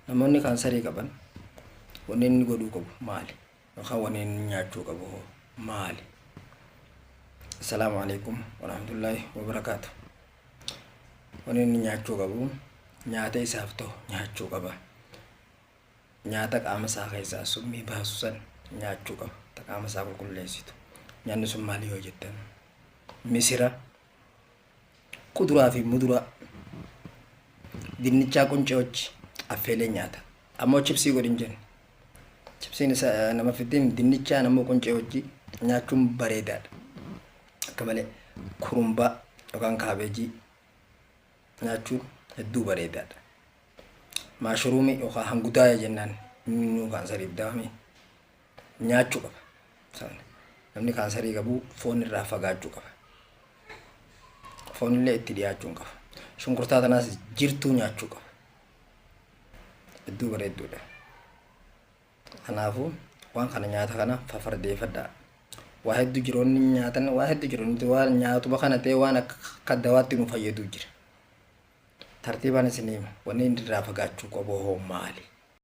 Namoonni kaansarii qaban wanni inni godhuu qabu maali? Yookaan wanni inni nyaachuu qabu hoo maali? Assalaamu alaikum warahmatullaahi wabarakaatu. Wanni inni nyaachuu qabu nyaata isaaf ta'u nyaachuu qaba. Nyaata qaama isaa keessaa summii baasu san nyaachuu qaba. Ta qaama isaa qulqulleessitu. Nyaanni sun maali yoo jettan? Misira, kuduraa fi muduraa, dinnichaa quncee wajji affeelee nyaata. Ammoo chipsii godhin jenne. Chipsiin isa nama fiddiin dinnichaan ammoo quncee wajji nyaachuun bareedaadha. Akka malee kurumbaa yookaan kaabeejii nyaachuun hedduu bareedaadha. Maashuruumii yookaan hangudaaya jennaan inni kaansariif daa'ame nyaachuu qaba. Namni kaansarii qabu foon irraa fagaachuu qaba. Foon illee itti dhiyaachuu hin qabu. Shunkurtaa tanaas jirtuu nyaachuu qaba. Hedduu bareedduudha. Kanaafuu waan kana nyaata kana fafardeeffadhaa. Waa hedduu jiroonni nyaatan waa hedduu jiroonni waan nyaatuma kana ta'e waan akka dawaatti nu fayyadu jira. Tartiibaan isin hima. Wanni inni irraa fagaachuu qabu hoo maali?